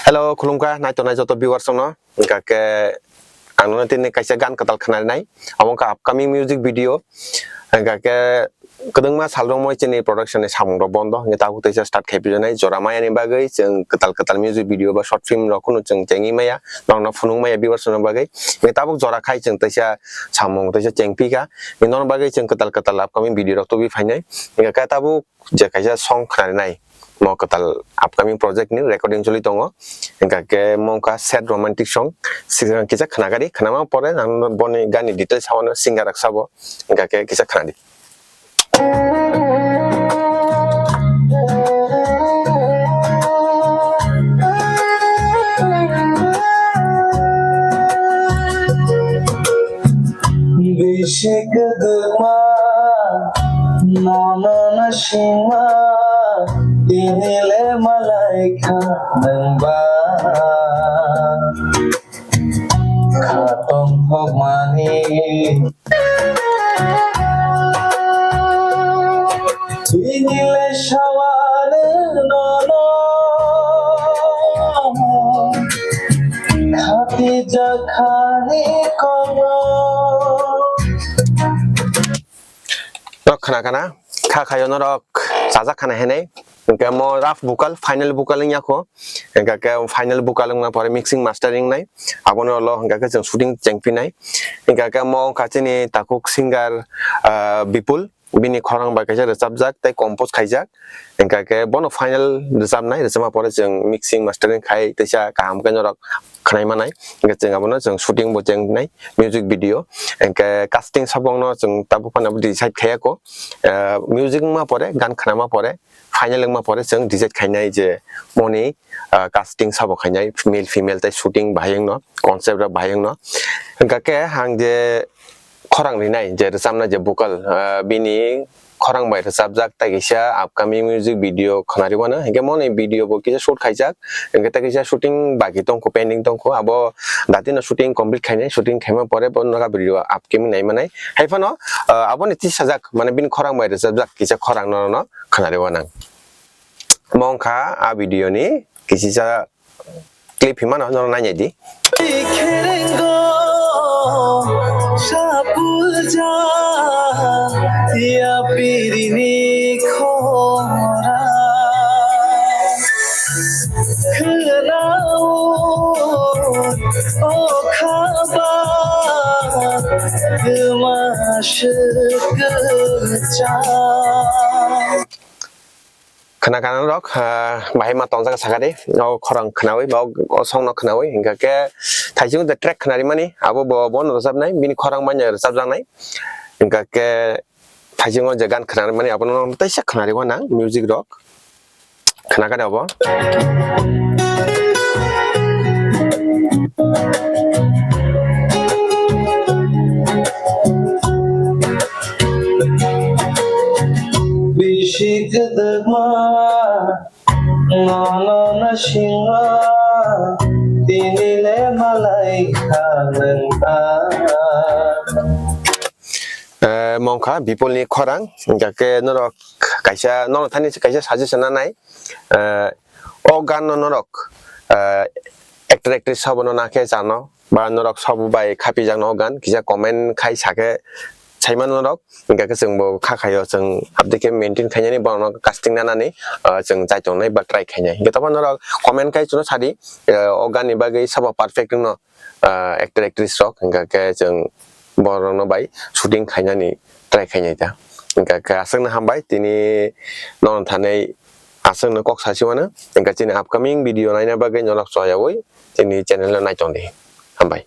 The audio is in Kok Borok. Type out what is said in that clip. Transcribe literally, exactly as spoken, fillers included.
Hello, khulumkha, naitongnai joto viewers rokno. Hingkha khe ang nono tini kaisa gan kwtal khnarinai. Abo wngkha upcoming music video. Hingkha khe kwdwngma sal romwi chini production ni samung rok bondo. Hingkhe tabuk teisa start khai pijonai. Jora maya ni bagwi chwng kwtal kwtal music video ba short film rok kunu chwng chengwi maya. Norokno phunuk maya viewers rokno bagwi. Hingkhe tabuk jora khai chwng teisa samung teisa chengpikha. Hingkhe norok bagwi chwng kwtal kwtal upcoming video rok tubui phainai. Hingkha khe tabuk je kaisa song khnarinai, mo kwtal upcoming project ni recording choli tongo. Hingkha khe mo wngkha sad romantic song, sigang kisa khna gari, khnama pore ang boni gani details sabo no singer rok sabo, hingkha khe kisa khna di. Bisi kwdwkma nono naisingma, tini le malai kha nwng ba. Kha tongthokmani. Tini le sawano nono. Khati jakhani kono. Nok khna kana, kha khayo norok chajak khana hinwi. Hingke mo rough vocal, final vocal wngya kho. Hingka khe final vocal wngna pore mixing mastering nai. Abono ulo hingka khe chwng shooting chengphinai. Hingka khe mo wngkha chini takhuk singer, ah, Bipul. Bini khorang bai kaisa rwchapjak tei compose khaijak. Hingka khe bono final rwchapnai, rwchapma pore chwng mixing mastering khai teisa kaham khe norok khwnai manai. Hingke chwng abono chwng shooting bo chengnai, music video. Hingke casting sabongno chwng tabuk phano decide khaiya kho. Ah, music wngma pore, gan khnama pore, final wngma pore chwng decide khainai je moni, ah, casting sabo khainai male female tei shooting bahai wngno, concept rok bahai wngno. Hingka khe ang je khorang rinai je rwchapna je vocal, ah, bini khorang bai rwchapjak tei kisa upcoming music video khwnari wano. Hingke moni video bo kisa shoot khaijak, hingke tei kisa shooting baki tongkho, pending tongkho, abo datino shooting complete khainai, shooting khaima pore bo naga video upcoming nai manai. Hai phano, ah, aboni tisajak, mane bini khorang bai rwchapjak kisa khorang no, no khwnari wanang. Mo wngkha a video ni kisisa clip himano norok nainai di. Kherengo sapulja ya pirini khora. Khwnao o khaba duma swkcha. Khna kana rok, ah, bahai ma tonjak sakari, o khorang khnawi, ba o, o song no khnawi, hingka khe thaising de track khnarimani, abo bo, bo no rwchapnai, bini khorang manya rwchapjaknai, hingka khe thaising o je gan khnarimani, abo no teisa khnari wanang, music rok khna kare abo. Bisi kwdwkma, nono naisingma, tini le malai kha nwng ta. Eh, mo wngkha Bipulni khorang, hingka khe norok kaisa, norok thani kaisa suggestion nanai, eh, o gan no norok, eh, actor actress sabo no nakhe chano, ba norok sabo bai khapijakno o gan, kisa comment khai sakhe saimano norok, hingka khe chwng bo kha khaio, chwng abdi khe maintain khainani, borokno casting nanani, ah, chwng chai tongnai ba try khainai. Hingke tamo norok comment khai chwngno sadi, eh, o gan ni bagwi sabo perfect wngno, ah, actor actress rok, hingka khe chwng borokno bai shooting khainani try khainai ta. Hingka khe aswkno hambai, tini nono thanai aswkno kok sasi mano, hingka chini upcoming video naina bagwi norok choyawi chini channel no naitongdi. Hambai.